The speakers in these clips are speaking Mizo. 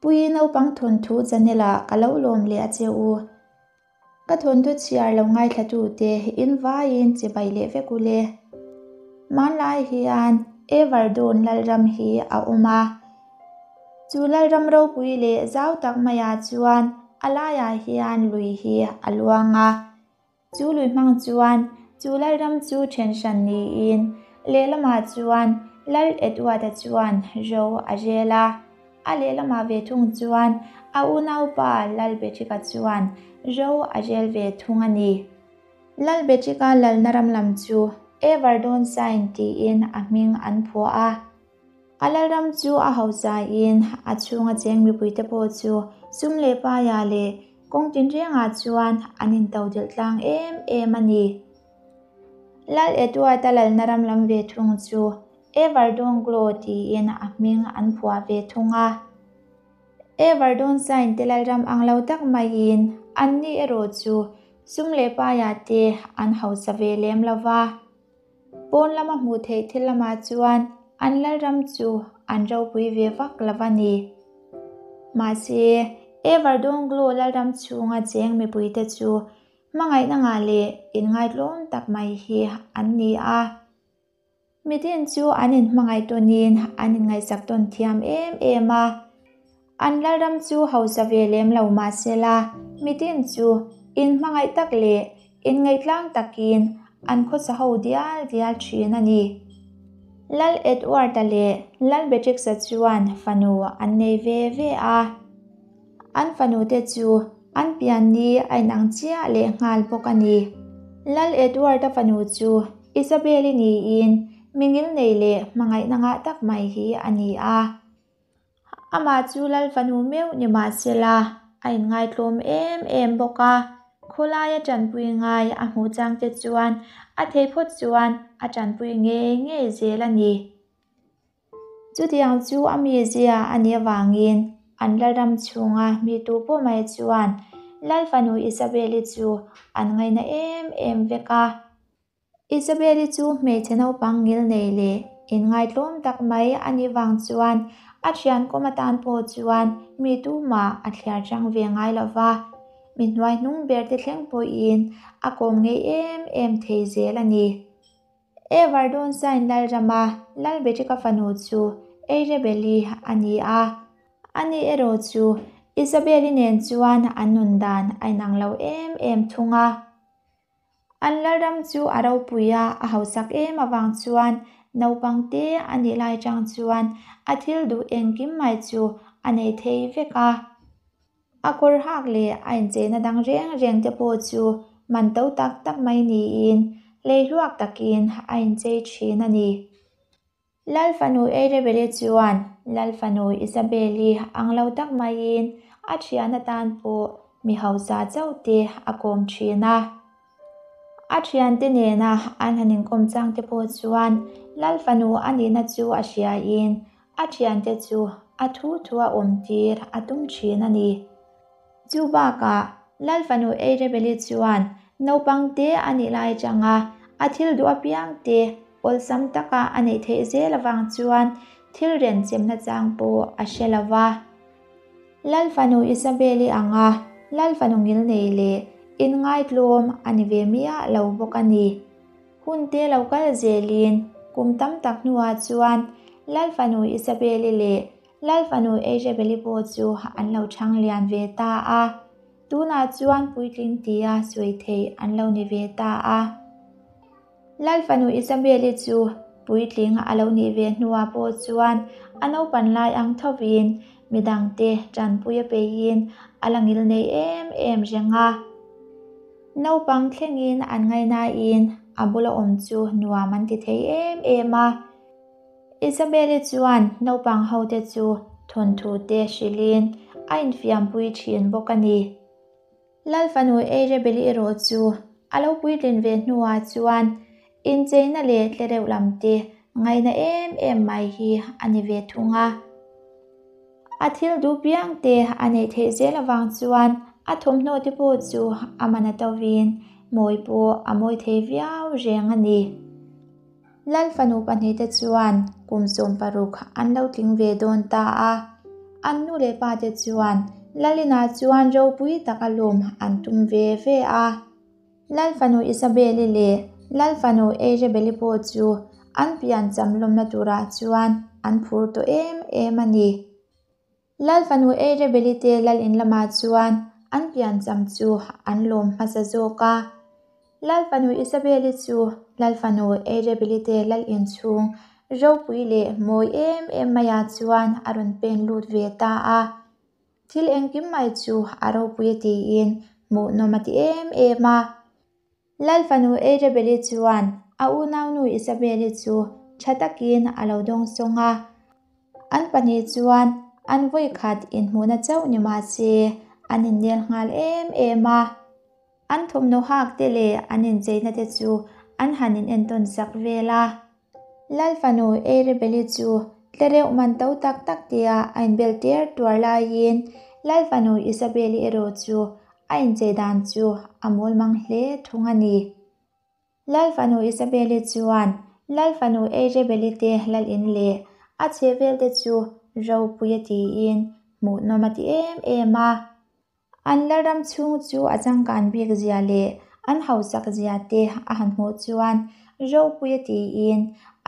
Puii naupang thawnthu channel ah ka lo lawm leh a che u. Ka thawnthu chhiar lo ngaithla tu te in vaiin chibai leh vek u le. Hmanlai hian Everdon Lalram hi a awm a. Chu Lalram ropui leh zau tak maiah chuan a laiah hian lui hi a luang a. Chu lui hmang chuan chu Lalram chu then hran niin lehlamah chuan Lal Edward-a chuan ro a rel a. A lehlamah ve thung chuan a unaupa Lal Betrika chuan ro a rel ve thung a ni. Lal Betrika lalna ram lam chu Everdon Sign tiin a hming an phuah a. A lalram chu a hausain a chhunga cheng mipuite pawh chu sum leh paiah leh kawng tinrengah chuan an intodelh tlang em em a ni. Lal Edward-a lalna ram lam ve thung chu Everdonglow tiin a hming an phuah ve thung a. Everdon Sign te lalram ang lo tak maiin anni erawh chu sum leh paiah te an hausa ve lem lo va. Pawn lama hmuh theih thil lamah chuan an lalram chu an ropui ve vak lo a ni. Mahse, Everdonglow lalram chhunga cheng mipuite chu hmangaihna ngah leh inngaitlawm tak mai hi an ni a. Mitin chu an inhmangaih tawnin an inngaihsak tawn thiam em em a. An lalram chu hausa ve lem lo mah sela, mitin chu inhmangaih tak leh inngaihtlang takin an khawsa ho dial dial thin a ni. Lal Edward-a leh Lal Beatrix-a chuan fanu an nei ve ve a. An fanute chu an pian ni a inang chiah leh nghal bawk a ni. Lal Edward-a fanu chu Isabel-i niin mingil nei leh hmangaihna ngah tak mai hi a ni a. Amah chu Lal fanu meuh ni mah sela a inngaitlawm em em bawk a, khawlaia tanpui ngai a hmuh changte chuan a thei phawt chuan a tanpui ngei ngei zel a ni. Chutiang chu a mizia a nih avangin an lalram chhunga mi tu pawh mai chuan Lal fanu Isabel-i chu an ngaina em em vek a. Isabel-i chu hmeichhe naupang ngil nei leh inngaitlawm tak mai a nih vang chuan a thian kawm atan pawh chuan mi tumah a thliar chang ve ngai lo va, mi hnuai hnung ber te thleng pawhin a kawm ngei em em thei zel a ni. Everdon Sign Lalrama Lalbetrika fanu chu Eirebeli a ni a, ani erawh chu Isabel-i nen chuan an nun dan a inang lo em em thung a. An lalram chu a ropui a, a hausak em avang chuan naupang te a nih lai chang chuan a thil duh engkim mai chu a nei thei vek a. A kawr hak leh a incheina dang reng reng te pawh chu man to tak tak mai niin leihluak takin a inchei thin a ni. Lal fanu Eirebele chuan Lal fanu Isabel-i ang lo tak maiin a thian atan pawh mi hausa chauh te a kawm thin a. A thiante nena an han inkawm chang te pawh chuan Lal fanu a nihna chu a hriain A thiante chu a thu thu a awm tir a tum thin a ni. Chu bakah Lal fanu Eirebeli chuan naupang te a nih lai atanga a thil duh apiang te awlsam taka a neih theih zel avang chuan thil renchemna chang pawh a hre lo va. Lal fanu Isabel-i anga Lal fanu ngilnei leh inngaitlawm a ni ve miah lo bawk a ni. Hun te lo kal zelin kum tam tak hnuah chuan Lal fanu Isabel-i leh Lal fanu Eizabel-i pawh chu an lo chhang lian ve ta a. Tunah chuan puitling tia sawi theih an lo ni ve ta a. Lal fanu Isabel-i chu puitling a lo nih ve hnuah pawh chuan a naupan lai ang thovin midangte tanpui a peihin a la ngilnei em em reng a. Naupang thlengin an ngaihnain a bula awm chu nuam an ti thei em em a. Isabel-i chuan naupang hote chu thawnthu te hrilhin a infiampui thin bawk a ni. Lal fanu Eirebel-i erawh chu a lo puitlin ve hnuah chuan incheina leh tlereuh lam te ngaihna em em mai hi a ni ve thung a. A thil duh piang te a neih theih zel avang chuan a thawmhnaw te pawh chu a man a tovin mawi pawh a mawi thei viau reng a ni. Lal fanu pahnihte chuan kum 16 an lo tling ve dawn ta a. An nu leh pa te chuan Lalina chuan ropui taka lawm an tum ve ve a. Lal fanu Isabeli leh Lal fanu Eirabeli pawh chu an piancham lawmna turah chuan an phur tawh em em a ni. Lal fanu Eirabeli te Lal in lamah chuan an piancham chu an lawm hmasa zawk a. Lal fanu Isabeli chu Lal fanu Eirabeli te Lal in chhung ropui leh mawi em em maiah chuan a rawn pen lut ve ta a. Thil engkim mai chu a ropui a tiin hmuhnawm a ti em em a. Lal fanu Eirabeli chuan a unaunu Isabeli chu tha takin a lo dawngsawng a. An pahnih chuan an vawikhat inhmuhna chauh ni mah se an innel nghal em em a. An thawmhnaw hak te leh an incheina te chu an han in entawn sak vel a. Lal fanu Eiribeli chu tlereuh man to tak tak tia a inbel ter tuar laiin Lal fanu Isabeli erawh chu a inchei dan chu a mawl mang hle thung a ni. Lal fanu Isabeli chuan Lal fanu Eiribeli te lal in leh a chhehvel te chu ropui a tiin hmuhnawm a ti em em a. An lalram chhung chu a changkan bik zia leh an hausak zia te a han hmuh chuan ropui a tiin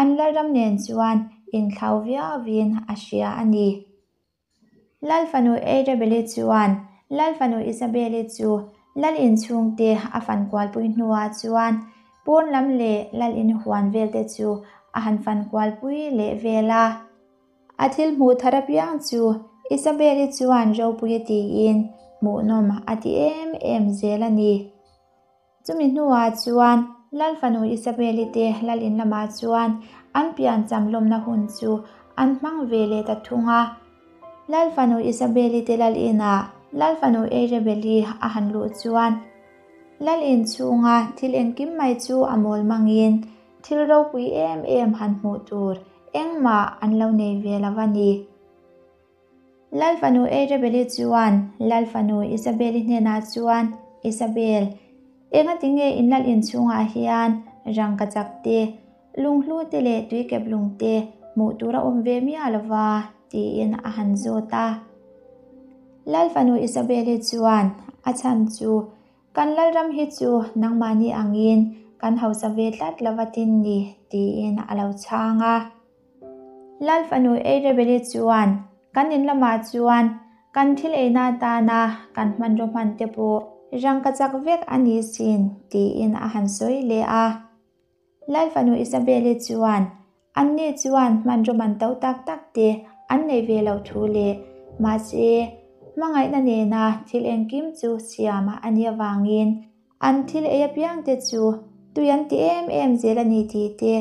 an lalram nen chuan inthlau viauin a hria a ni. Lal fanu Eirabeli chuan Lal fanu Isabeli chu lal inchhung te a fan kualpui hnuah chuan pawn lam leh lal inhuan vel te chu a han fan kualpui leh vel a. A thil hmuh thar apiang chu Isabel-i chuan ropui a tiin hmuhnawm a ti em em zel a ni. Chumi hnuah chuan Lal fanu Isabel-i te Lal in lamah chuan an piancham lawmna hun chu an hmang ve leh ta thung a. Lal fanu Isabel-i te Lal inah Lal fanu Eirabel-i a han luh chuan Lal in chhunga thil engkim mai chu a mawl mangin thil ropui em em han hmuh tur Engmah an lo nei ve lo a ni. Lal fanu Eirabeli chuan Lal fanu Isabeli hnenah chuan, Isabel, engati nge in lal inchhungah hian rangkachak te, lunghlu te leh tuikep lung te hmuh tur a awm ve miah lo va? tiin a han zawt a. Lal fanu Isabeli chuan, A chhan chu Kan Lalram hi chu nangmahni angin kan hausa ve tlat lo va tin ni, tiin a lo chhang a. Lal fanu Eirebeli chuan, Kan in lamah chuan kan thil eina atana kan hmanraw hman te pawh rangkachak vek a ni sin, tiin a han sawi leh a. Lal fanu Isabeli chuan, Anni chuan hmanraw man to tak tak te an nei ve lo thu leh mahse hmangaihna nena thil engkim chu siam a nih avangin an thil ei apiang te chu tui an ti em em zel a ni tih te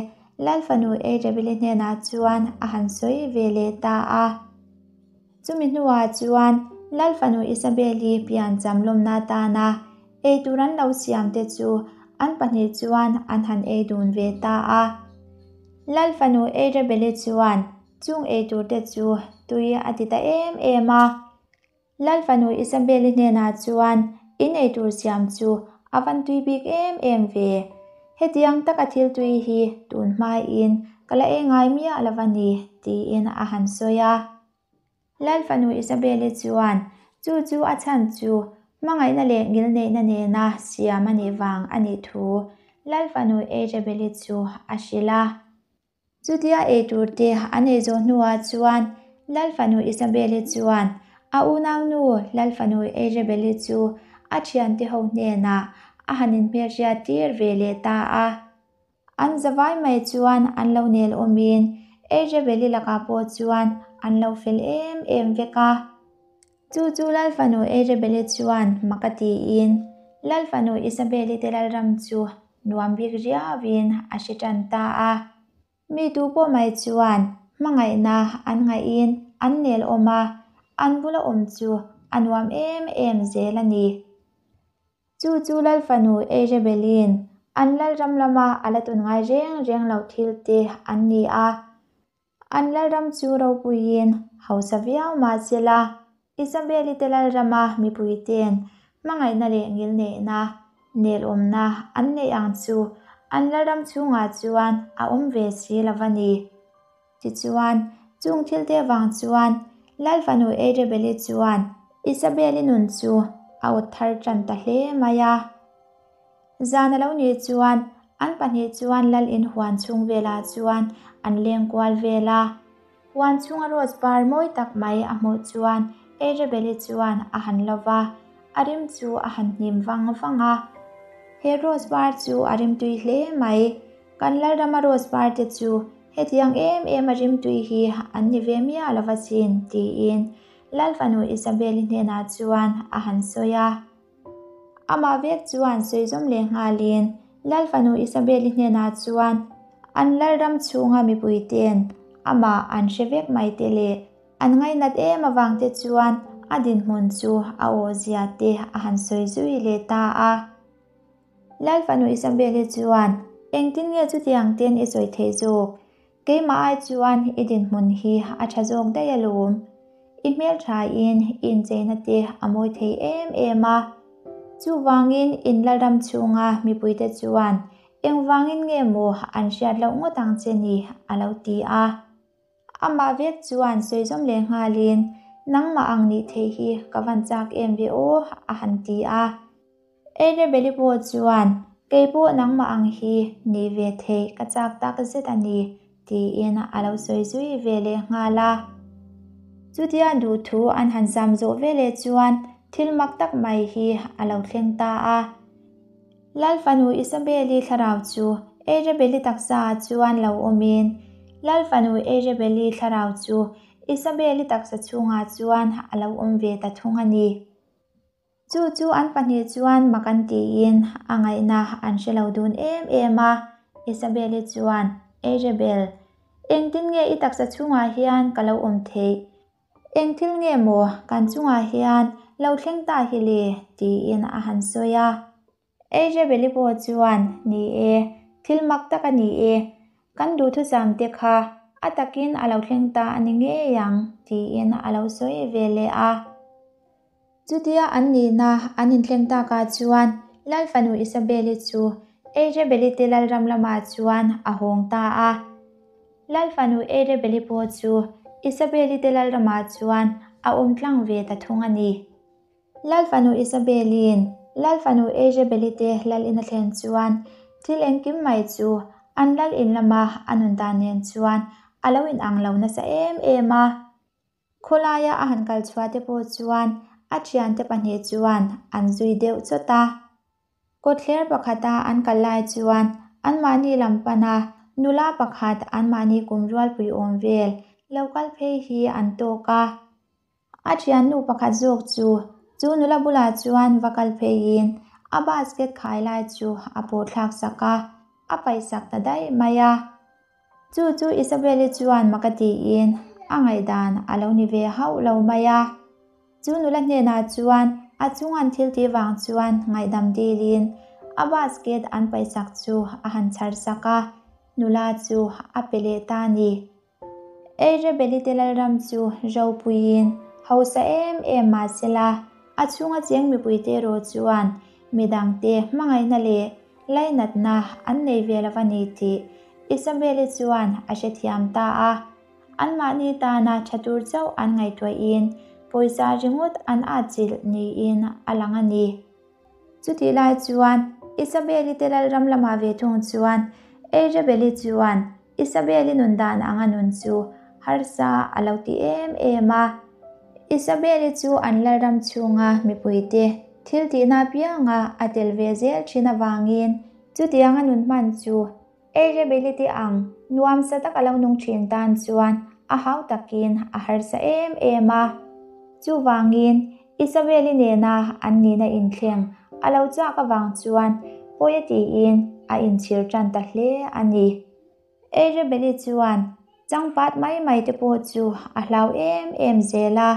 Lal fanu Eirabeli hnenah chuan a han sawi ve leh ta a. Chumi hnuah chuan Lal fanu Isabeli piancham lawmna atana ei tur an lo siam te chu an pahnih chuan an han ei dun ve ta a. Lal fanu Eirabeli chuan chung ei tur te chu tui a ti ta em em a. Lal fanu Isabeli hnenah chuan in ei tur siam chu a van tui bik em em ve. Hetiang taka thil tui hi tun hmain ka la ei ngai miah lo a ni, tiin a han sawi a. Lal fanu Isabel-i chuan chu chu a chhan chu hmangaihna leh ngilneihna nena siam a nih vang a nih thu Lal fanu Eirabel-i chu a hrilh a. Chutia ei tur te an ei zawh hnuah chuan Lal fanu Isabel-i chuan a unaunu Lal fanu Eirabel-i chu a thiante ho hnenah a han inhmelhriat tir ve leh ta a. An zavai mai chuan an lo nel awmin Eirabeli lakah pawh chuan an lo fel em em vek a. Chu chu Lal fanu Eirabeli chuan mak a tiin Lal fanu Isabeli te lalram chu nuam bik riauin a hre tan ta a. Mi tu pawh mai chuan hmangaihna an ngaihin an nel awm a, an bula awm chu a nuam em em zel a ni. Chu chu Lal fanu Eirabelin an lalram lama a la tun ngai reng reng loh thil te an ni a. An lalram chu ropuiin hausa viau mah se la, Isabeli te lalrama mipuite'n hmangaihna leh ngilneihna, nelawmna an neih ang chu an lalram chhungah chuan a awm ve si lo va ni. Tichuan, chung thil te vang chuan Lal fanu Eirabeli chuan Isabel-i nun chu a awt thar tan ta hle mai a. Zan a lo nih chuan an pahnih chuan lal in huan chhung velah chuan an leng kual vel a. Huan chhunga rose par mawi tak mai a hmuh chuan Eirabeli chuan a han lo va, a rim chu a han hnim vang vang a. He rose par chu a rimtui hle mai. Kan Lalrama rose par te chu hetiang em em a rimtui hi an ni ve miah lo va chin, tiin Lal fanu Isabel-i hnenah chuan a han sawi a. Amah vek chuan sawi zawm leh nghalin Lal fanu Isabel-i hnenah chuan an Lalram chhunga mipuite'n amah an hre vek mai te leh an ngainat em avang te chuan a dinhmun chu a awhzia te a han sawi zui leh ta a. Lal fanu Isabel-i chuan, Engtin nge chutiang ten i sawi theih zawk? Keimah ai chuan i dinhmun hi a tha zawk daih alawm. I hmelthain i incheina te a mawi thei em em a. Chuvangin in Lalram chhunga mipuite chuan engvangin nge maw an hriat loh ngawt ang che ni a lo ti a. Amah vek chuan sawi zawm leh nghalin nangmah ang nih theih hi ka van chak em ve aw a han ti a. Eirabeli pawh chuan, Kei pawh nangmah ang hi nih ve theih ka chak tak zet a ni, tiin a lo sawi zui ve leh nghal a. Chutia duhthu an han zam zawh ve leh chuan thil mak tak mai hi a lo thleng ta a. Lal fanu Isabeli thlarau chu Eirabeli taksaah chuan lo awmin, Lal fanu Eirabeli thlarau chu Isabeli taksa chhungah chuan a lo awm ve ta thung a ni. Chu chu an pahnih chuan mak an tiin a ngaihna an hre lo dun em em a. Isabel-i chuan, Eirabel, engtin nge i taksa chhungah hian ka lo awm theih? Eng thil nge maw kan chungah hian lo thleng ta hi le? tiin a han sawi a. Eirabel-i pawh chuan, Ni e, thil mak tak a ni e. Kan duhthusam te kha a takin a lo thleng ta a ni ngei ang, tiin a lo sawi ve leh a. Chutia an nihna an inthleng takah chuan Lal fanu Isabel-i chu Eirebeli te lalram lamah chuan a hawng ta a. Lal fanu Eirebeli pawh chu Isabel-i te lalramah chuan a awm tlang ve ta thung a ni. Lal fanu Isabel-i'n Lal fanu Eirebeli te lal in a thlen chuan thil engkim mai chu an lal in lama a nun dan nen chuan a lo inang lo nasa em em a. Khawlaia a han kal chhuah te pawh chuan a thiante pahnih chuan an zui deuh chawt a. Kawtthler pakhata an kal lai chuan anmahni lam pana nula pakhat anmahni kum rualpui awm vel lo kal phei hi an tawk a. A thiannu pakhat zawk chu chu nula bulah chuan va kal pheiin a basket khai lai chu a pawh thlak sak a, a paihsak ta daih mai a. Chu chu Isabel-i chuan mak a tiin a ngaihdan a lo ni ve hauh lo mai a. Chu nula hnenah chuan a chung an thil tih vang chuan ngaihdam dilin a basket an paihsak chu a han chhar sak a, nula chu a pe leh ta a ni. Eirebeli te lalram chu ropuiin hausa em em mah sela, a chhunga cheng mipuite erawh chuan midangte hmangaihna leh Lainatna an nei ve lo a ni tih Isabel-i chuan a hrethiam ta a. Anmahni tana tha tur chauh an ngaihtuahin pawisa ringawt an atchilh niin a lang a ni. Chutih lai chuan Isabel-i te lalram lamah ve thung chuan Eirabel-i chuan Isabel-i nun dan anga nun chu harsa a lo ti em em a. Isabel-i chu an lalram chhunga mipuite thil tihna apianga a tel ve zel thin avangin chutianga nun hman chu Eirabel-i ang nuamsa taka lo nung thin tan chuan a hau takin a harsa em em a. Chuvangin Isabel-i nena an nihna inthleng a lo chak avang chuan pawi a tiin a inchhir tan ta hle a ni. Eirabel-i chuan changpat mai mai te pawh chu a hlau em em zel a.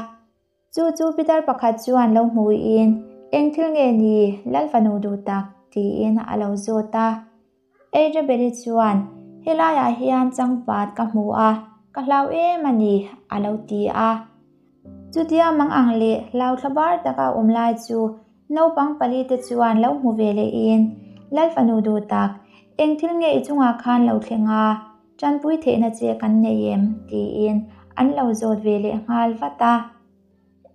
Chu chu pitar pakhat chuan lo hmuiin, Eng thil nge ni, Lal fanu duh tak? tiin a lo zawt a. Eirabel-i chuan, Helaiah hian changpat ka hmu a, ka hlau em a ni, a lo ti a. Chutia mang ang leh hlau thlabar taka awm lai chu naupang pali te chuan lo hmu ve lehin, Lal fanu duh tak, eng thil nge i chungah khan lo thleng a, tanpui theihna che kan nei em? tiin an lo zawt ve leh nghal vat a.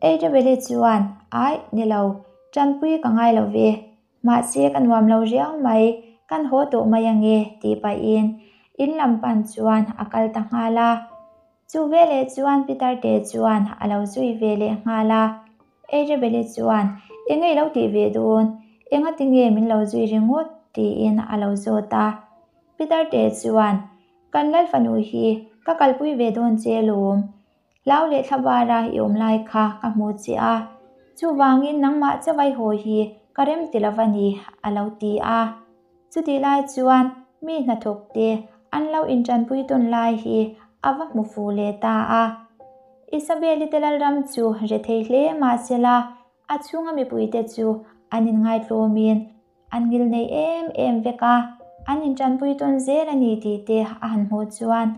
Eirabeli chuan, Aih, ni lo, tanpui ka ngai lo ve. Mahse ka nuam lo riau mai, kan haw tawh mai ange, tih pahin in lam pan chuan a kal ta nghal a. Chu veleh chuan Pitarte chuan a lo zui ve leh nghal a. Eirabeli chuan, Enge i lo tih ve dawn? Engati nge min lo zui ringawt? tiin a lo zawt a. Pitarte chuan, Kan Lal fanu hi ka kalpui ve dawn che lawm. Hlau leh thlabara i awm lai kha ka hmu che a, chuvangin nangmah chawai haw hi ka rem ti lo va ni, a lo ti a. Chutih lai chuan mi hnathawk te an lo intanpui tawn lai hi a va hmu fu leh ta a. Isabel-i te lalram chu re thei hle mahsela a chhunga mipuite chu an inngaihtlawmin An ngil nei em em vek a, an intanpui tawn zel a ni tih te a han hmuh chuan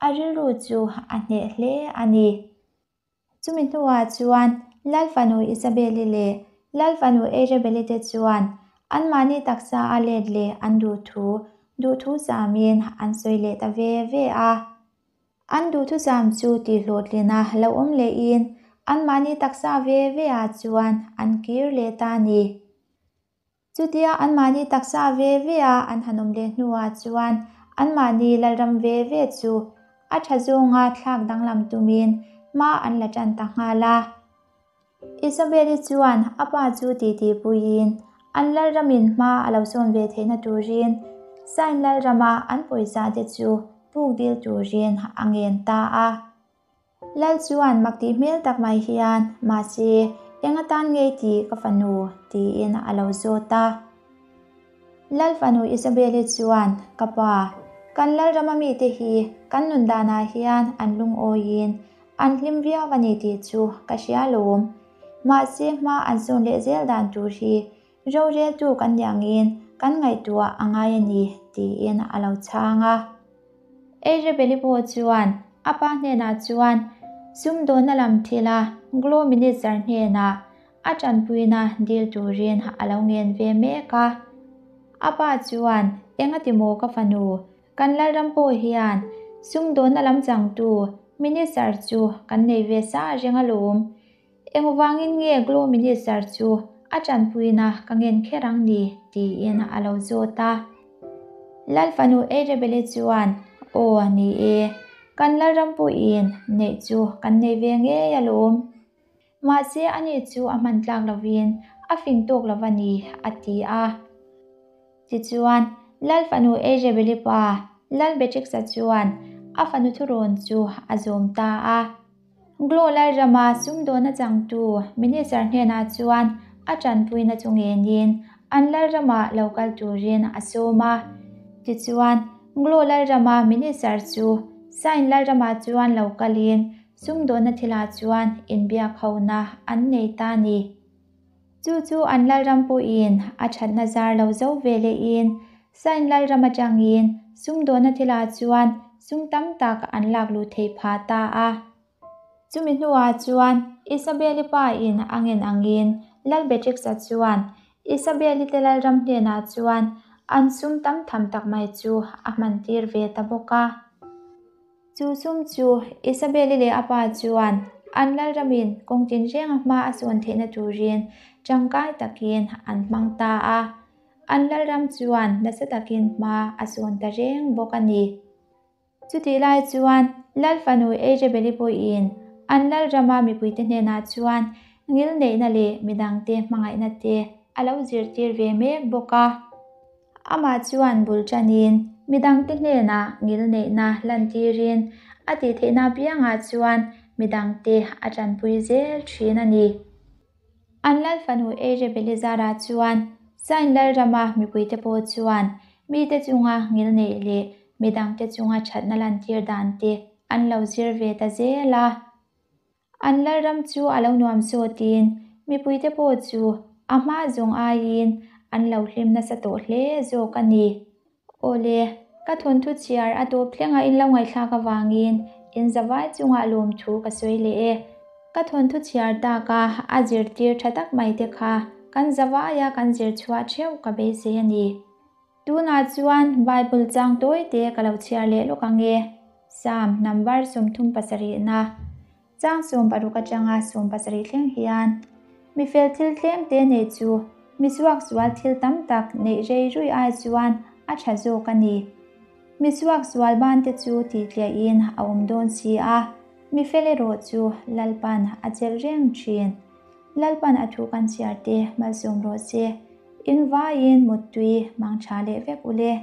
a rilru chu a hneh hle a ni. Chumi hnuah chuan Lal fanu Isabel-i leh Lal fanu Eirabel-i te chuan anmahni taksa a let leh an duhthu duhthu zamin an sawi leh ta ve ve a. An duhthusam chu tihhlawhtlina lo awm lehin anmahni taksa ve ve ah chuan an kir leh ta a ni. Chutia anmahni taksa ve ve a an han awm leh hnuah chuan anmahni lalram ve ve chu a tha zawnga thlak danglam tumin hma an la tan ta nghal a. Isabel-i chuan a pa chu titi puiin an lalramin hma a lo sawn ve theihna turin Sain lalrama an pawisa te chu puk dil turin a ngen ta a. Lal chuan mak tih hmel tak mai hian, Mahse, eng atan ngei tih ka fanu? tiin a lo zawt a. Lal fanu Isabel-i chuan, Ka pa, kan Lalrama mite hi kan nun danah hian an lungawiin an hlim viau a ni tih chu ka hria lawm. Mahse, hma an sawn leh zel dan tur hi Roreltu kan nih angin kan ngaihtuah a ngai a ni, tiin a lo chhang a. Eirabeli pawh chuan a pa hnenah chuan sumdawnna lam thila Glo Minister hnenah a tanpuina dil turin a lo ngen ve mek a. A pa chuan, Engati maw ka fanu, kan Lalram pawh hian sumdawnna lam changtu Minister chu kan nei ve sa reng alawm. Engvangin nge Glo Minister chu a tanpuina ka ngen kher ang ni? tiin a lo zawt a. Lal fanu Eirabeli chuan, Aw, ni e, kan Lalram pawhin neih chu kan nei ve ngei alawm. Mahse ani chu a hman tlak lovin a fing tawk lo va ni, a ti a. Tichuan, Lal fanu Eirabeli pa Lal Betrixa chuan a fanu thurawn chu a zawm ta a. Glo Lalrama sumdawna changtu Minister hnenah chuan a tanpuina chu ngenin an Lalrama lo kal turin a sawm a. Tichuan, Glo Lalrama Minister chu Sain Lalramah chuan lo kalin sumdawna thilah chuan inbiak hona an nei ta a ni. Chu chu an Lalram pawhin a thatna zar lo zo ve lehin Sain Lalram atangin sumdawna thilah chuan sum tam tak an lak luh theih phah ta a. Chumi hnuah chuan Isabel-i pa in a ngen angin Lal Beatrix-a chuan Isabel-i te Lalram hnenah chuan an sum tam tham tak mai chu a hman tir ve ta bawk a. Chu sum chu Isabel-i leh a pa chuan an Lalramin kawng tinrenga hma a sawn theihna turin tangkai takin an hmang ta a. An Lalram chuan nasa takin hma a sawn ta reng bawk a ni. Chutih lai chuan Lal fanu Eirabeli pawhin an Lalrama mipuite hnenah chuan ngilneihna leh midangte hmangaihna te a lo zirtir ve mek bawk a. Amah chuan bul tanin midangte hnenah ngilneihna lantirin a tih theihna apiangah chuan midangte a tanpui zel thin a ni. An Lal fanu Eirabeli zarah chuan Sain Lalrama mipuite pawh chuan mite chunga ngilneih leh midangte chunga thatna lantir dan te an lo zir ve ta zel a. An Lalram chu a lo nuam sawtin mipuite pawh chu a hma zawng aiin an lo hlim nasa tawh hle zawk a ni. Awle, ka thawnthu chhiar a tawp thlenga in lo ngaihthlak avangin in zavai chungah lawmthu ka sawi leh e. Ka thawnthu chhiar taka a zirtir tha tak mai te kha kan zavaia kan zir chhuah theuh ka beisei a ni. Tunah chuan Bible chang tawi te ka lo chhiar leh lawk ang e. Psalm number 37 na. Chang 60 atanga 70 thleng hian mi fel thil tlem te nei chu mi suaksual thil tam tak neih rei rui ai chuan a tha zawk a ni. Mi suaksual ban te chu tih tliahin a awm dawn si a, mi fel erawh chu Lalpan a chelh reng thin. Lalpan a thu kan chhiar te malsawm rawh se. In vaiin muttui mangtha leh vek ule.